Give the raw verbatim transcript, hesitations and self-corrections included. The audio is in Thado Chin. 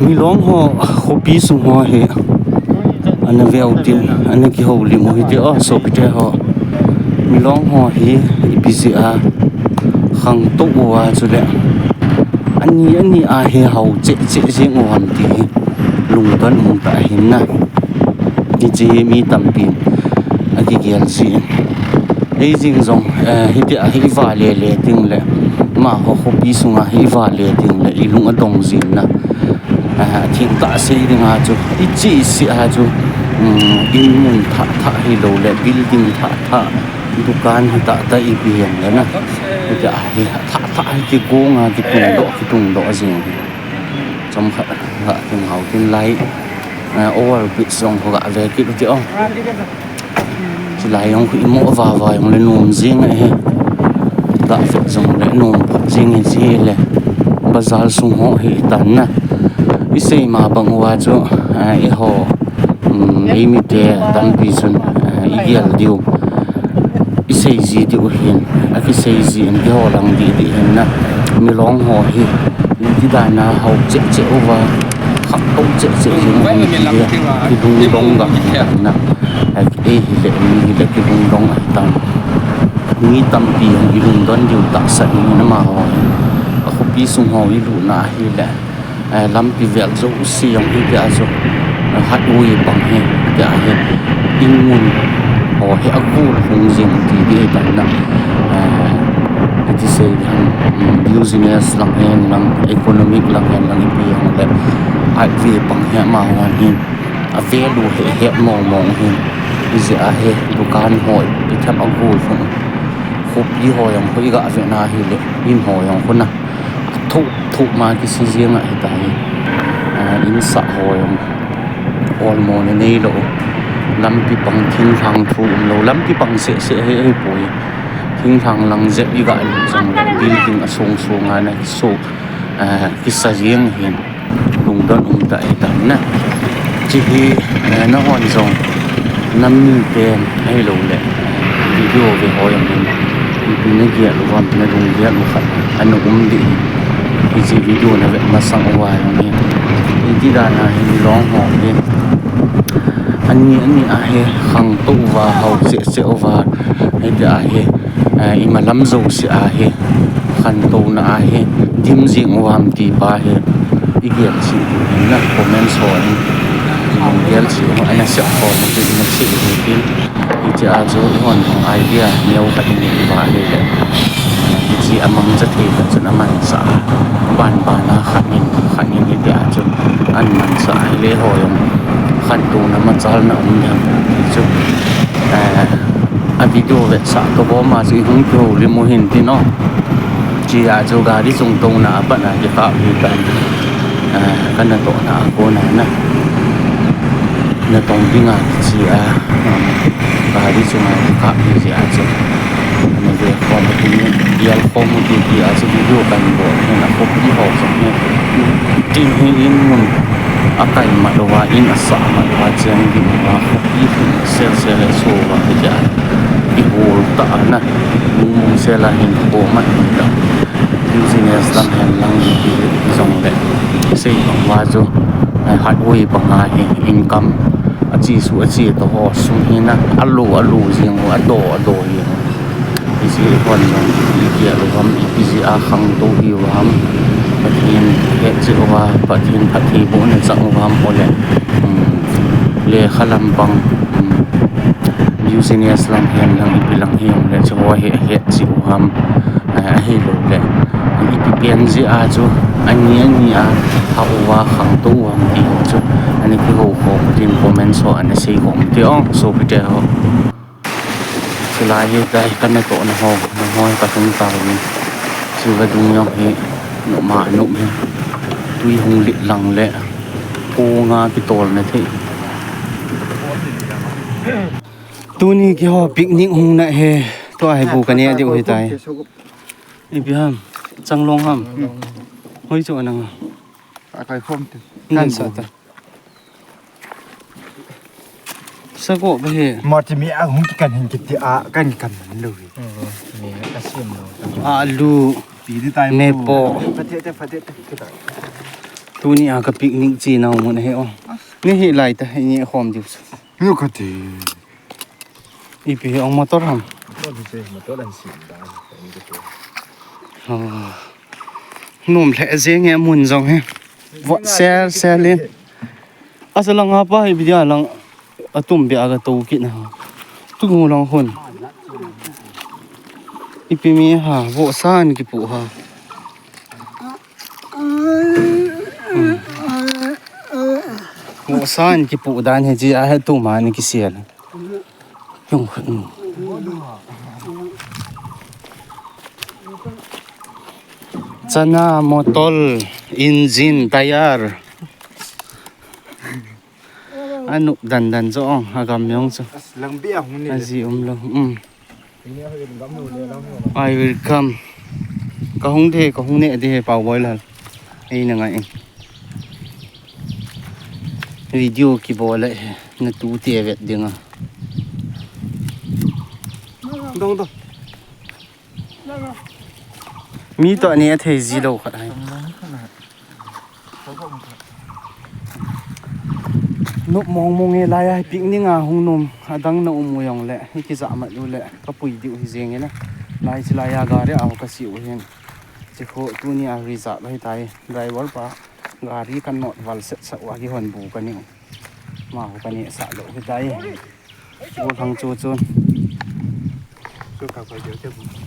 Milong ho, khopi sung ho hi, ana veu dim, ana kihoulim u hite o, sopite ho. Milong ho hi, ipi jeh a, khangtou uva chule. Ani, ani a hi hao cheh cheh jing u ham ti hi, lungdon um tah ahin na. Hiche hi mi tampin, akigel jin. Ei jing jong, eh, hiti a hi i vale le ding le, amaho khopi sunga hi i vale ding le, i lung adong jin na. Eh, atheng tah sei ding a chu, i che se a chu, um, in mun thah thah hilou le, building thah thah, dukan hi tah tah ipi hijongle na. Hiti a hi thah thah hi kigong a, kitung doh, kitung doh jing. Chomkhat, ga kin hao kin lai, eh, over bridge jong ho ga ve kit u ti o. Chulai jong khu imo vava jongle nom jing ahi. Ga vet jongle nom phot jing ahi chule. Bazar sung ho hi tan na. I sei ma bang uva chu, eh, eiho, um, eimite tampi chun, eh, i gel diu. I sei ji diu hin. Akisei ji in kihoulang didi hin na. Milong ho hi. Hiti dan a hao cheh cheh uva. Khangtou cheh cheh jing u hin ti hi. Kilungdong ga hin na. Ei hile, mi hile kilungdong ahitan. Mi tampi jong i lungdon diu tahsa in amaho hi. Akhopi sung ho i lutna ahile. Eh, lampi vel jouse jong hiti a chu. Eh, highway bang hi, hiti a hi. In mun ho hi agol hung jing ti di ahitan na. Eh, iti sei ding ham, um, business lang hen lang, economic lang hen lang ipi jongle. Highway bang hi amaho hin. A value hi het mong mong hin. Hijeh a hi dukan ho, i them agol hung. Khopi ho jong khu i ga ve na hile, in ho jong khu na. Athoh thoh ma kisi jing ahitai. Ah, in sah ho jong. Olmo ne neilou. Lampi pang thinglhang thu umlou. Lampi pang seh seh hi ahipoi. Thinglhang lang jep i ga lut jongle building asung sunga na kiso, ah, kisa jing hin. Lungdon um tah ahitan na. Hiche hi, eh, nahon jong, nam miten ahilou le, video ve ho jong hin, ipi nagel u ham, nalunggel u khat ana um ding ahi. Hiche video navet masang uva jong hin. Hiti dan a hi Milong ho hi. Ani, ani a hi khangtou uva, hao cheh cheh uva. Hiti a hi, eh, imalam jouse a hi. Khantouna a hi dim jing u ham ti pa hi i gel cheh diu hin na comment ho in i gel cheh u, ana sep khom u chu i na sep u tin. Hiche a chu i hon hung idea neo khat i nei uva ahile. Hiche a mangcha thei khat chun a manchah a. Ban ban a khat in, khat in hiti a chun an manchah a ahile ho jong khantouna machalna um ding ti chu. Eh, A video vetsah toh boma chu i hung kihoulim u hin tin o. Hiche a chu gari chung touna a pat a kikap hi tan. Ah, ka natohna a kona na. Natong ding a kiche a. Gari chunga kikap hi jeh a chu. Nave khom u tin, gel khom u tin ti a chu video kan bol hin a khopi ho jong hin. Tin hi in mun a kai mat uva, in a sah mat uva, cheng ding uva, khopi hin sel sel le so uva, hitia i hol ta na, mung mung sel a hin ko mat ta. Business lam hen lang hi jong le, sei bang uva chu, eh, highway bang a hi income a chi su a chi to ho sum hi na, a lo a lo jing u, a do a do jing u. Hiche hon jong, i gel u ham, ipi jeh a khangtou i u ham. Pathen hetchet uva, Pathen phattheibohna chang u ham, ole. Hmm. Lekha lam bang, hmm, business lam hen lang, ipi lang hi jong le, chu ho hi hetchet u ham. Eh, ahilou le. Ipi pen jeh a chu, ani ani a, ha uva khangtou u ham ti chu. Ana kihou khom u tin comment ho ana sei khom u tin, sopi te ho. Chulai hi, tai, ka natohna ho, nahoi ka tung tauvin. Chu vadung jong hi, nopma nop hi. Tui hung lit lang le, kong a kitol na thei. Tuni keiho picnic hung na hi, tua hi bu ka neh diu hitai. Ipi ham, changlong ham. Hoi chu nang. A kai khom te. Nang sa ta. Sako ba he. Mati mi a hung kikan hin kiti a kan kan man lo he. Mi ka sim lo. Alu. Pi di tai. Mepo. Pha te te, pha te te. Tuni a ka picnic chena mun ahi o. Ni hi lai ta, ni khom diu. Ni ka ti. Ipi hi ong motor ham. Oh. Nom lheh jeng e mun jong hi. Vot sel sel in. Asa lang apa hi bidia lang atum bia ka to kit na. Tu ngu lang hun. Ipi mi ha, vohsa in kipu ha. Vohsa in kipu dan hi ji a he tu ma ni kisel. Yung, hmm. Chana, motol, engine, tyre. Anup dan dan jo ong, agam yong chu. Aji um lo. Hmm. I will come. Ka hung de, ka hung ne de, Pau Boy Lal. Ei na ngai. Video kibol le he, na tu te vet ding a. Dong, dong. Mi to ani a thei ji lo khat hai. Nop mong mong e lai a picnic a hung nom, adang na um u jong le, hi kija mat u le, ka pui diu hi jeng e na. Lai chi lai a gari a ka si u hin. Chi kho tuni a reserve hi tai, driver pa. Gari kan not val set sa u a kihon bu ka ni. Ma hu ka ni sa lo hi tai. Chu thang chu chun. Chu ka pa jo te bu.